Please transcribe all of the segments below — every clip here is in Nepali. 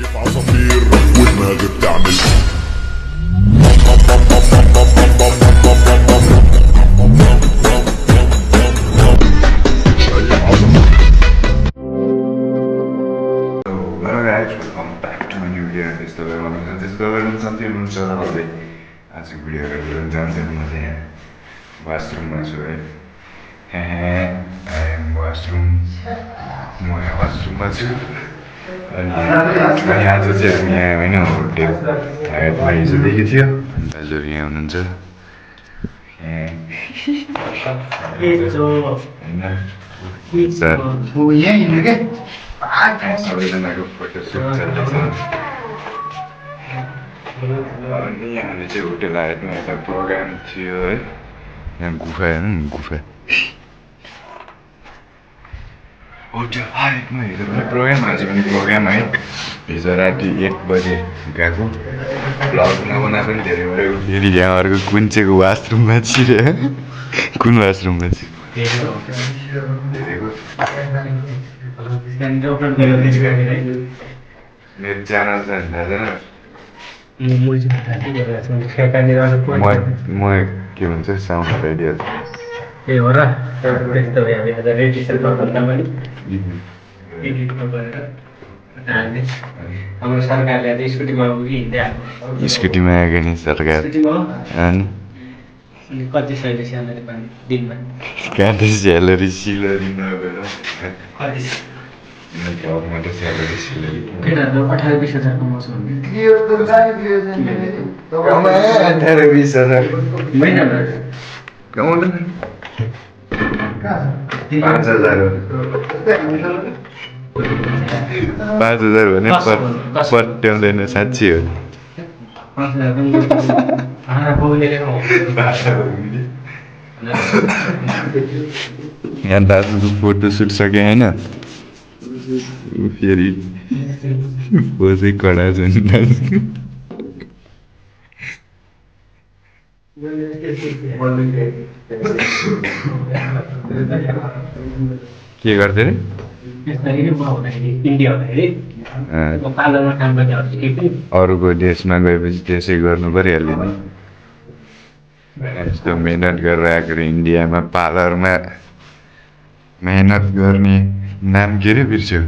عصافير ودماغي بتعمل welcome back to a new video. Discovery something new channel today. As a video, we're going washroom. I am washroom. My washroom. अनि आज चाहिँ यहाँ होइन होटेल हायतमा हिजो देखेको थियो दाजुहरू यहाँ हुनुहुन्छ सबैजनाको फोटोसुट चल्दैछ अनि हामी चाहिँ होटेल हायतमा एउटा प्रोग्राम थियो है यहाँ गुफा हेर्नु नि गुफा होटेल हायतमा हिजो पनि प्रोग्राम आज पनि प्रोग्राम है हिजो राति 1 बजे गएको भ्लग नबना पनि धेरै भयो फेरि यहाँ अर्को कुन चाहिँको वासरुममा छिर्यो कुन वासरुममा छिर्यो मेरो च्यानल छ म के भन्छ साउन्ड आइडिया ए हो र त्यस्तो भयो हामी आज रेजिस्टर गर्दा पनि एडिटमा गरेर हाल्ने हाम्रो सरकारले आज स्कुटीमा हिँड्दै आएको स्कुटीमा आएको नि सरकार अनि कति सहिले स्यालेरी पाउने दिनमा कहाँ त स्यालेरी सिलेरी नगएर कति घरमा त स्यालेरी सिलेरी केटाहरू 18-20 हजार कमाउँछ भने 18-20 महिनामा कमाउँदैन 5,000 भने पट्याउँदैन साँच्ची हो यहाँ दाजुको फोटोसुट सक्यो होइन फेरि पोजै कडा छ नि दाजुको के गर्दै रे अरूको देशमा गएपछि त्यसै गर्नु परिहाल्यो नि यस्तो मेहनत गरेर आएको इन्डियामा पार्लरमा मेहनत गर्ने नाम के रे बिर्स्यो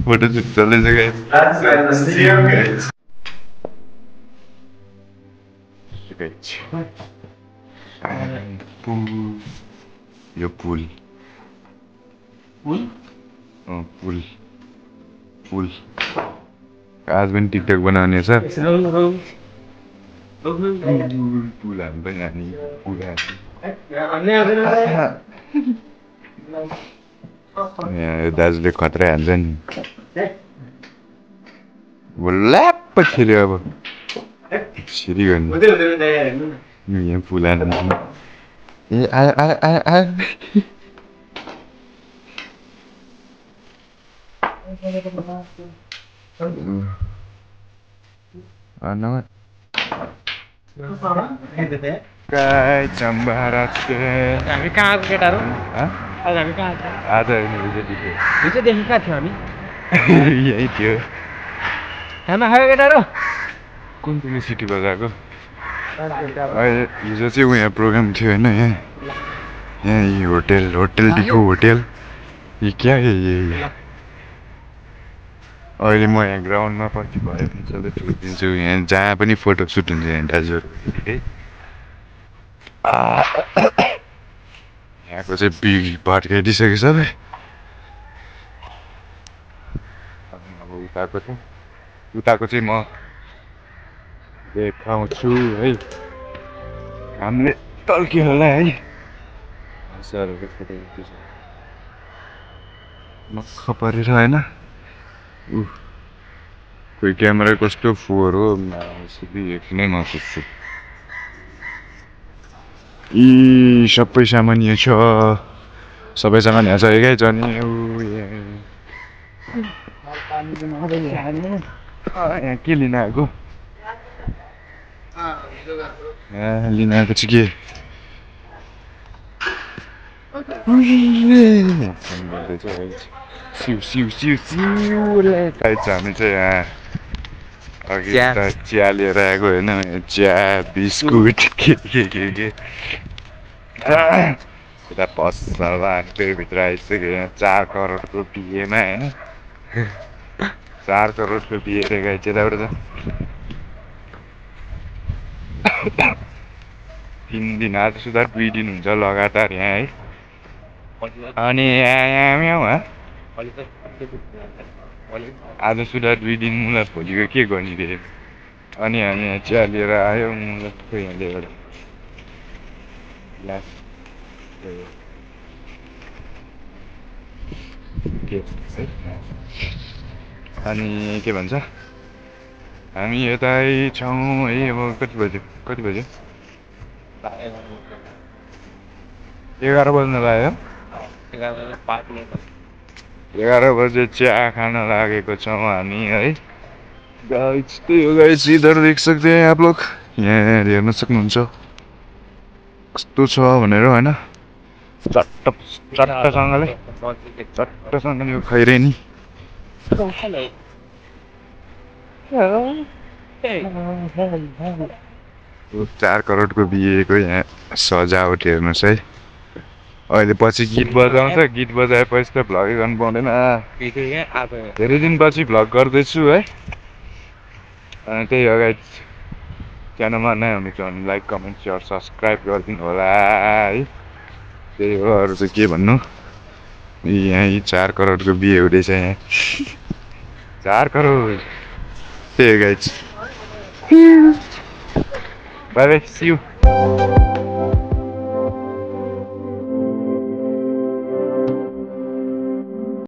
फोटो सुट चल्दैछ यो पुल आज पनि टिकटक बनाउने छ पुल हामी पनि हानी पुल यहाँ दाजुले खतरा हान्छ नि ल्याप्प छिर्यो अब छिरियो नि यहाँ पुल हान्छ ए आयो काय चम्बारात हामी कहाँ केटाहरू आज हामी कहाँ थियो आज हिजोदेखि कहाँ थियो हामी यही थियो खाना खायो केटाहरू कुन कुन सिटी बजाएको अहिले हिजो चाहिँ उयो प्रोग्राम थियो होइन यहाँ होटेल डिको होटेल यो क्या अहिले म यहाँ ग्राउन्डमा पछि भयो भने सबै छोडिदिन्छु यहाँ जहाँ पनि फोटो सुट हुन्छ यहाँ दाजुहरू यहाँको चाहिँ बिग भड्काइदिइसक्यो सबै अब उताको चाहिँ म देखाउँछु है हामीले टल्कियो होला है सरहरूको फोटो मक्ख परेर होइन कोही क्यामेरा कस्तो फोहोर हो हेर्नै नसक्छु यी सबै सामान यहाँ छ सबैसँग न्यासकेकै छ नि यहाँ के लिन आएको लिन आएको चाहिँ के सिउ सिउ सिउ सिउले खाइछ हामी चाहिँ यहाँ अघि त चिया लिएर आएको होइन चिया बिस्कुट के यता पसल अनि भित्र आइसक्यो यहाँ 4 करोडको बिहेमा होइन 4 करोडको बिहे रहेको छ यताबाट त 3 दिन आज सुधा 2 दिन हुन्छ लगातार यहाँ है अनि यहाँ आज सुधा 2 दिन मलाई भोलिको के गर्ने रे अनि हामी यहाँ चिया लिएर आयो मलाई खोइ यहाँ ल्याएर अनि के भन्छ हामी यतै छौँ है अब कति बज्यो 11 बज्न लाग्यो 11 बजे चिया खान लागेको छौँ हामी है गाइस त्यही हो गाइस इधर देख सकते हैं आप लोग यहाँ हेर्न सक्नुहुन्छ कस्तो छ भनेर होइन चट्टसँगले खैरे नि 4 करोडको बिहेको यहाँ सजावट हेर्नुहोस् है अहिले पछि गीत बजाउँछ गीत बजाएपछि त भ्लगै गर्नु पाउँदैन धेरै दिनपछि भ्लग गर्दैछु है अनि त्यही हो गाइस च्यानलमा नयाँ हुनुहुन्छ भने लाइक कमेन्ट सेयर सब्सक्राइब गरिदिनु होला है त्यही हो अरू चाहिँ के भन्नु यहाँ 4 करोडको बिहे हुँदैछ यहाँ 4 करोड त्यही हो guys bye bye see you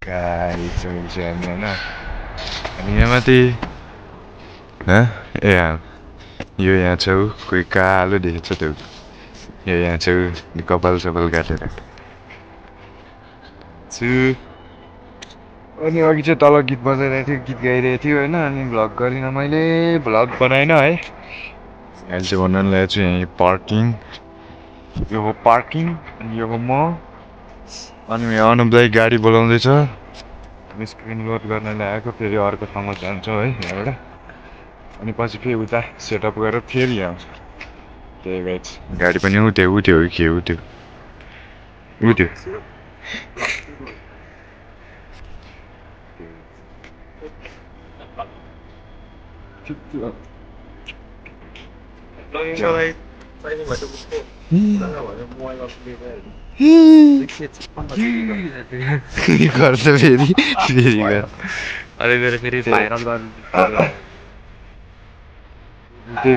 guys हुन्छ हामी होइन अनि यहाँ माथि ए यो यहाँ छेउ कोही कालो देखेको छ त्यो यो यहाँ छेउ कपाल सपाल काटेर छु अनि अघि चाहिँ तल गीत बजाइरहेको थियो गीत गाइरहेको थियो होइन अनि भ्लग गरिनँ मैले भ्लग बनाइन है अहिले चाहिँ भन्नु लागेको छु यहाँ पार्किङ यो हो पार्किङ अनि यो हो म अनि यहाँ अनुपलाई गाडी बोलाउँदैछ हामी स्क्रिन लोड गर्न ल्याएको फेरि अर्को ठाउँमा जान्छौँ है यहाँबाट अनि पछि फेरि उता सेटअप गरेर फेरि आउँछ त्यही गाइस गाडी पनि उठ्यो हो के उठ्यो गर्छ फेरि फेरि भाइरल गर्नु त्यही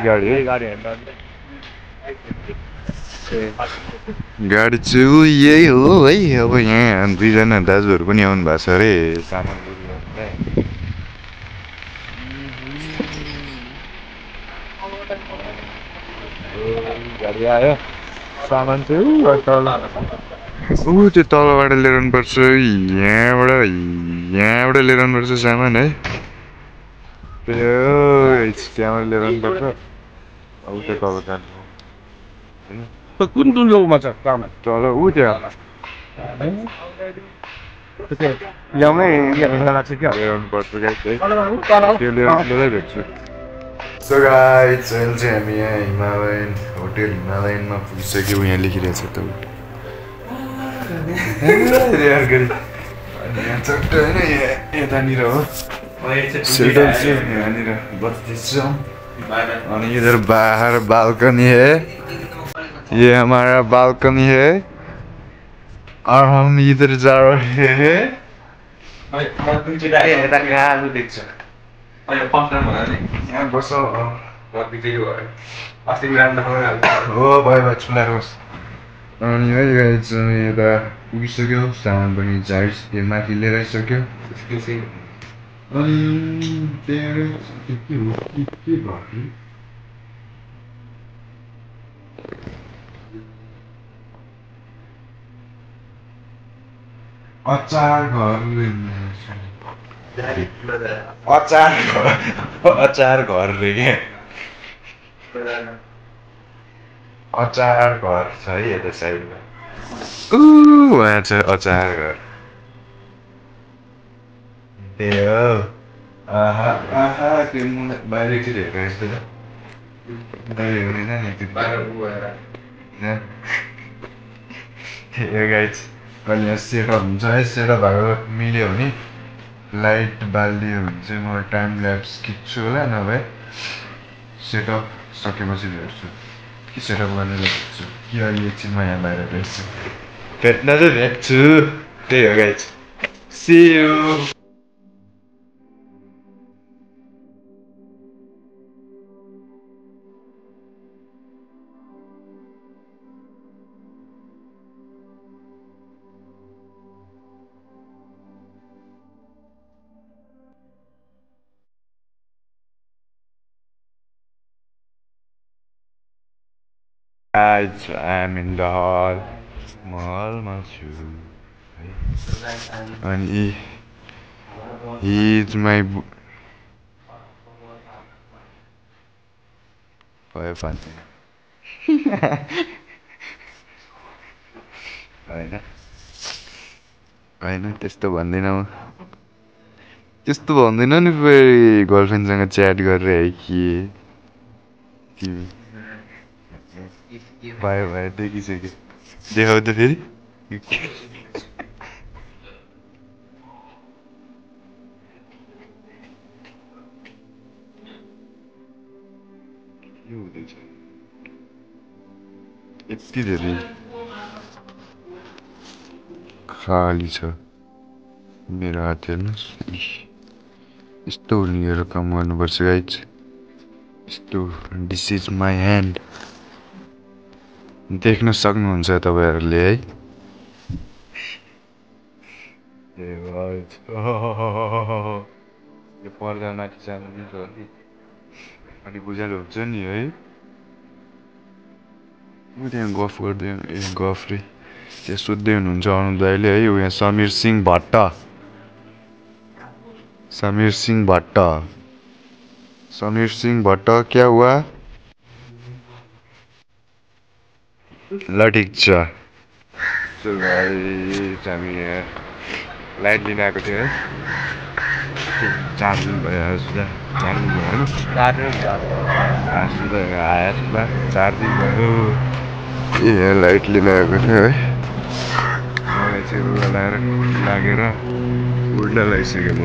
गाडी चाहिँ यही हो है अब यहाँ 2जना दाजुहरू पनि आउनु भएको छ अरे सामान गाडी आयो सामान चाहिँ त्यो तलबाट लिएर आउनुपर्छ यहाँबाट लिएर आउनुपर्छ सामान है त्यहाँबाट लिएर आउनुपर्छ उता तल जानु कुन ठाउँमा छ तल ऊ त्यहाँ ल्याउनै लाग्छ क्या लिएर आउनुपर्छ त्यो लिएरै भेट्छु सो गाइस अहिले चाहिँ हामी यहाँ हिमालयन होटेल हिमालयनमा पुगिसक्यौँ यहाँ लेखिरहेको छ त यहाँ चट्ट होइन यतानिर हो सेटल चाहिँ यहाँनिर बस्दैछौँ अनि इधर बाहर बालकनी है ये हमारा बालकनी है और हम इधर जा रहे हैं यहाँ बस हो भयो चुलारोस् अनि है यता पुगिसक्यो सामान पनि झारिसक्यो माथि लिएर आइसक्यो अनि त्यहाँ के भयो अचार घर अचार घर रे क्या अचार घर छ है यता साइडमा उहाँ छ अचार घर त्यही हो आहा आहा त्यो मुना बाहिरतिर हेरेर यस्तो छ बाहिर हुँदैन नि त्यो त्यही हो गाइस अनि यहाँ सेटअप हुन्छ है सेटअप भएको मिल्यो भने लाइट बालिदियो भने चाहिँ म टाइम ल्याप्स खिच्छु होला नभए सेटअप सकेपछि भेट्छु के सेटअप गर्ने भेट्छु कि अहिले एकछिनमा यहाँ बाहिर भेट्छु भेट्न चाहिँ भेट्छु त्यही हो guys see you Guys, I'm in the hall. Hallमा छु है अनि he is my भयो पानी होइन होइन त्यस्तो भन्दिनँ म त्यस्तो भन्दैन नि फेरि गर्लफ्रेन्डसँग च्याट गरेर है कि तिमी भयो भयो देखिसक्यो देखाउ त फेरि के हुँदैछ यति धेरै खाली छ मेरो हात हेर्नुहोस् यस्तो हुनेहरू काम गर्नुपर्छ गाइज यस्तो दिस इज माई ह्यान्ड देख्न सक्नुहुन्छ तपाईँहरूले है यो पर्दा माथि जानु नि अनि बुझाइलो हुन्छ नि है ऊ त्यहाँ गफ गर्दै ए गफ रे त्यहाँ सोध्दै हुनुहुन्छ अनु दाइले है ऊ यहाँ समीर सिंह भट्ट समीर सिंह भट्ट क्या हुआ ल ठिक छ हामी यहाँ लाइट लिन आएको थियो है 4 दिन भयो आज 4 दिन भयो होइन आज त आएर 4 दिन भयो यहाँ लाइट लिन आएको थियो है मलाई चाहिँ रुगा लागेर उड्न लागिसक्यो म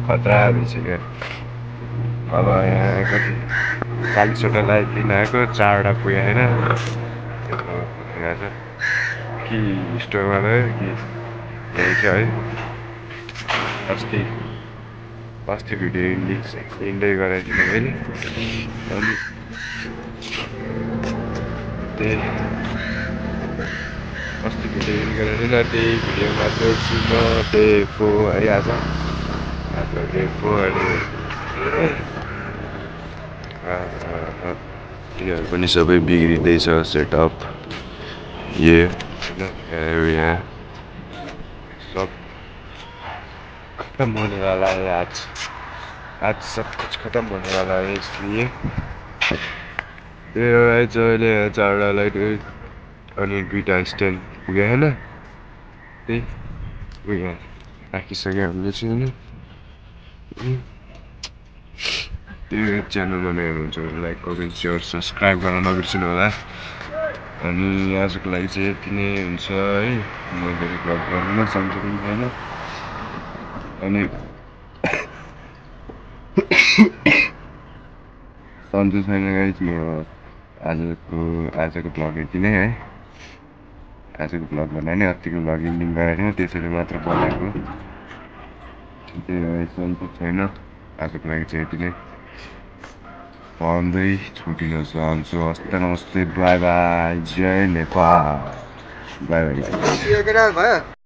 खतरा भइसक्यो अब यहाँ कति 40वटा लाइट लिन आएको 4वटा पुग्यो होइन यहाँ छ कि स्टोरमा गयो कि यही थियो है अस्ति भिडियो इन्डै गराइदिनु मैले अनि त्यही अस्ति भिडियो इन्ड गराइदिनु त्यही भिडियोमा जोड्छु म त्यही पो है आज पो यिनीहरू पनि सबै बिग्रिँदैछ सेटअप एरिया सब खत्म होने वाला है आज सब कुछ खत्म होने वाला है इसलिए अहिले 4वटा लाइट अनि 2टा स्ट्यान्ड पुग्यो होइन त्यही उयो राखिसक्यो हामीले चाहिँ होइन त्यो च्यानलमा नयाँ हुनुहुन्छ भने लाइक कमेन्ट सेयर सब्सक्राइब गर्न नबिर्सिनु होला अनि आजको लागि चाहिँ यति नै हुन्छ है म धेरै भ्लग गर्दिनँ सम्झनु पनि छैन अनि सन्चो छैन गाइस म आजको भ्लग यति नै है आजको भ्लग भन्दा नि अस्तिको भ्लग इन्डिङ गराएको थिएँ त्यसरी मात्र बनाएको त्यही सन्चो छैन आजको लागि चाहिँ यति नै भन्दै छुटिन चाहन्छु हस्त नमस्ते बाई बाई जय नेपाल बाई बाई